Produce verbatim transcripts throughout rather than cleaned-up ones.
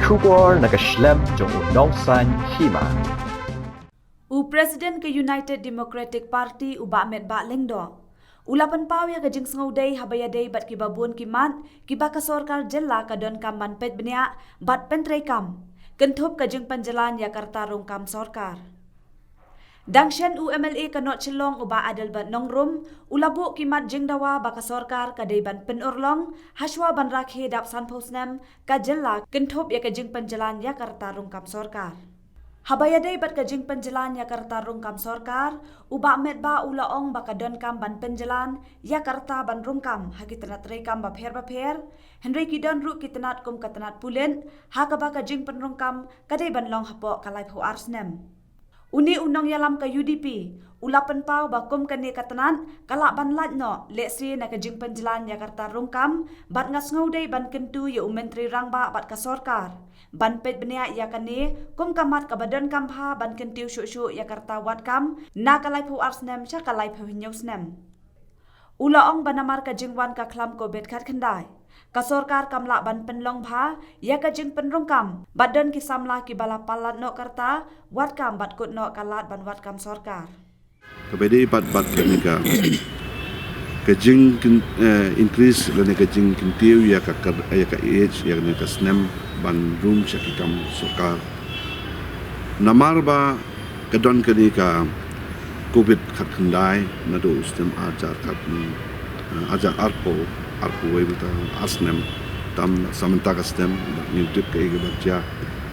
Khubor na ka shlem jong u nongsan hima. U President ka United Democratic Party u Bah Metbah Lyngdoh u la pynpaw ïa ka jingsngewdei haba ïadei bad kiba bun ki mat kiba ka sorkar jylla ka donkam ban peit bniah bad pyntreikam, kynthup ka jingpynjlan ïa ka rta rung kam sorkar. Dang shen u M L A ka North Shillong u Bah Adelbert Nongrum u la buh ki mat jingdawa ba ka sorkar ka dei ban pynurlong hashwa ban rakhe dap sanphew snem ka jylla kynthup ïa ka jingpynjlan ïa ka rta rung kam sorkar. Haba ïadei bad ka jingpynjlan ïa ka rta rung kam sorkar, u Bah Metbah u la ong ba ka donkam ban pynjlan ïa ka rta ban rung kam ha ki tnat treikam bapher bapher, hynrei ki don ruh ki tnat kum ka tnat pulit, ha kaba ka jingpynrung kam ka dei ban long hapoh ka laiphew ar snem. Une u nongïalam ka U D P u la pynpaw ba kum kane ka tnat ka lah ban lait noh lehse na ka jingpynjlan ïa ka rta rung kam, bad nga sngewdei ban kyntu ïa u Myntri Rangbah bad ka sorkar ban peit bniah ïa kane kum ka mat kaba donkam bha ban kyntiew shuh shuh ïa ka rta wad kam na ka laiphew ar snem sha ka laiphew hynñiew snem. U la ong ba namar ka jingwan ka khlam Covid khatkhyndai, ka sorkar kam lah ban pynlong bha ïa ka jingpynrung kam, bad don ki samla kiba la palat noh ka rta wad kam bad kut noh ka lad ban wad kam sorkar. Kaba dei bad, bad kane ka, ka jing kyn-, eh, increase lane ka jingkyntiew ïa ka kar-, ïa ka age, ïa kane ka snem ban rung sha ki kam sorkar. Namar ba ka don kane ka Covid khatkhyndai naduh u snem arhajar khat, mm, eh, arhajar arphew, arphew wei bad ar snem, tam sa mynta ka snem, ngi tip kaei kaba jia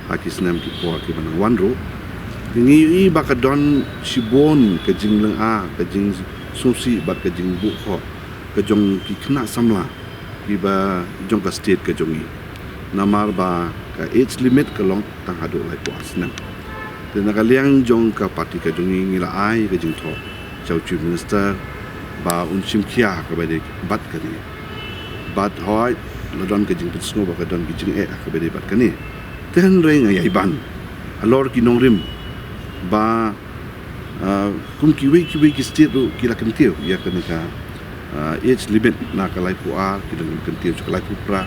ha ki snem ki por kiba nang wan ruh. Ngi ïohi ba ka don shibun ka jinglynga, ka jingsngewsih bad ka jingbuh khoh ka jong ki khynnah samla kiba jong ka state ka jong ngi. Namar ba ka age limit ka long tang haduh laiphew ar snem. Te na ka liang jong ka party ka jong ngi, ngi la ai ka jingthoh sha u Chief Minister ba un shim khia kaba dei bad kane. Bad hooid la don ka jingpynsngew ba ka don ka jingeh kaba dei bad kane. Te hynrei nga ïai ban halor ki nongrim ba, ah, kum kiwei kiwei ki state ruh ki la kyntiew ïa kane ka, ah, age limit na ka laiphew ar, ki dang kyntiew sha ka laiphew phra,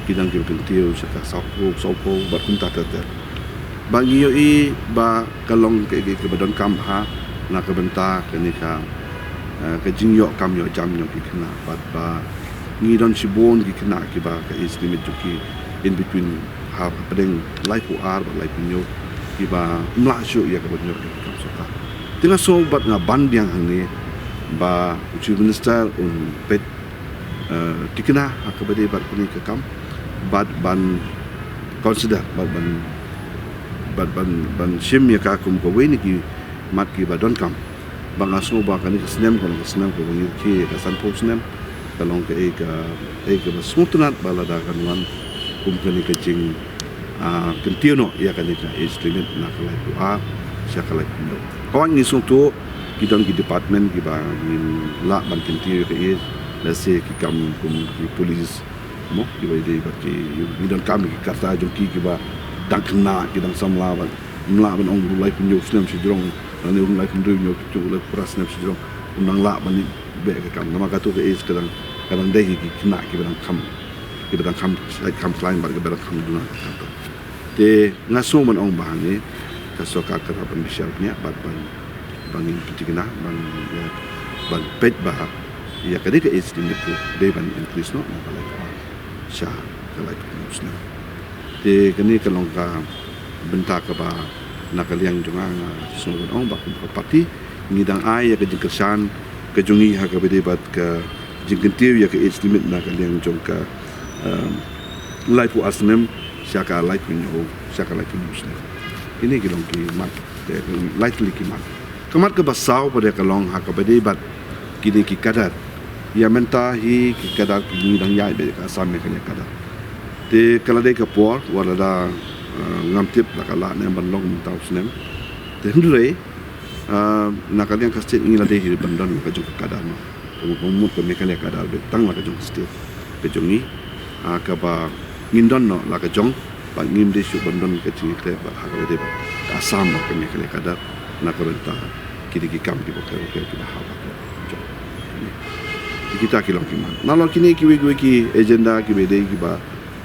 ki dang kyntiew sha ka sawphew, sawphew bad kumta ter ter. Ba ngi ïohi ba ka long kaei kaei kaba donkam bha na ka bynta kane ka, ah, ka jingïoh kam ïoh jam jong ki khynnah, bad ba ngi don shibun ki khynnah kiba ka age limit jong ki in between ha, hapdeng laiphew ar bad laiphew hynñiew kiba ym lah shuh ïa ka ban ïoh ïa ka kam sorkar. Te nga sngew bad nga ban biang hangne ba u Chief Minister un peit, eh, tikna ha kaba dei bad kane ka kam, bad ban consider, bad ban, bad ban, ban shim ïa ka kum kawei na ki mat kiba donkam. Ba nga sngew ba kane ka snem ka long ka snem kaba ngi rkhie ïa ka sanphew snem, ka long kaei ka, kaei kaba sngewtynnat ba lada kan wan kum kane ka jing, ah, kyntiew noh ïa kane ka age limit na ka laiphew ar sha ka laiphew hynñiew. Hooid ngi sngewthuh ki don ki department kiba ngin lah ban kyntiew ïa ka age, lehse ki kam kum ki police, mo, kiba dei bad ki, ngi donkam ki karta jong ki kiba dang khynnah, ki dang samla, bad ym lah ban ong u laiphew hynñiew snem shajrong, lane u laiphew hynriew hynñiew, u laiphew phra snem shajrong un nang lah ban leit beh ka kam. Namar kato ka age ka dang, ka dang dei ki khynnah kiba dang kham, kiba dang kham, kham khlaiñ bad kiba dang kham duna ka kam. Te nga sngew ban ong ba hangne ka sorkar ka dei ban bishar bniah bad ban, ban ngin pynthikna ban, ïa, ban peit ba ïa ka dei ka age limit ruh dei ban increase noh na ka laiphew ar sha ka laiphew hynñiew snem. Te kane ka long ka bynta kaba na ka liang jong nga, nga sngew ban ong ba kum ka party ngi dang ai ïa ka jingkyrshan ka jong ngi ha kaba dei bad ka jingkyntiew ïa ka age limit na ka liang jong ka, um, laiphew ar snem sha ka laiphew hynñiew, sha ka laiphew hynñiew snem. Kine ki long ki mat, te lai tylli ki mat. Ka mat kaba saw pat ka long ha kaba dei bad kine ki cadre. Ïa mynta hi ki cadre ki ngi dang ïaid beit ka Assam Meghalaya cadre. Te ka la dei ka por wat lada, eh, ngam tip la ka lah ne ban long mynta u snem. Te hynrei, eh, na ka liang ka state ngi la dei hi ban don ka jong ka cadre noh. Ka mut ka Meghalaya cadre beit tang la ka jong ka state ka jong ngi, ah, kaba ngin don noh la ka jong, bad ngim dei shuh ban don ka jingïakhleh bad ha kaba dei bad ka Assam bad ka Meghalaya cadre na ka bynta kine ki kam kiba kiew kiew kiba ha bad jong. Te kita ki long ki mat. Nalor kine kiwei kiwei ki agenda kiba dei kiba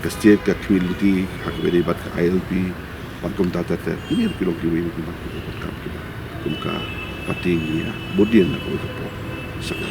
Ka state ka khmih lynti ha kaba ïadei bad ka I L P, bad kumta ter ter. Kine ki long kiwei na ki mat kiba donkam kiba kum ka party ngi ïa bud ïa na kawei ka por sha ka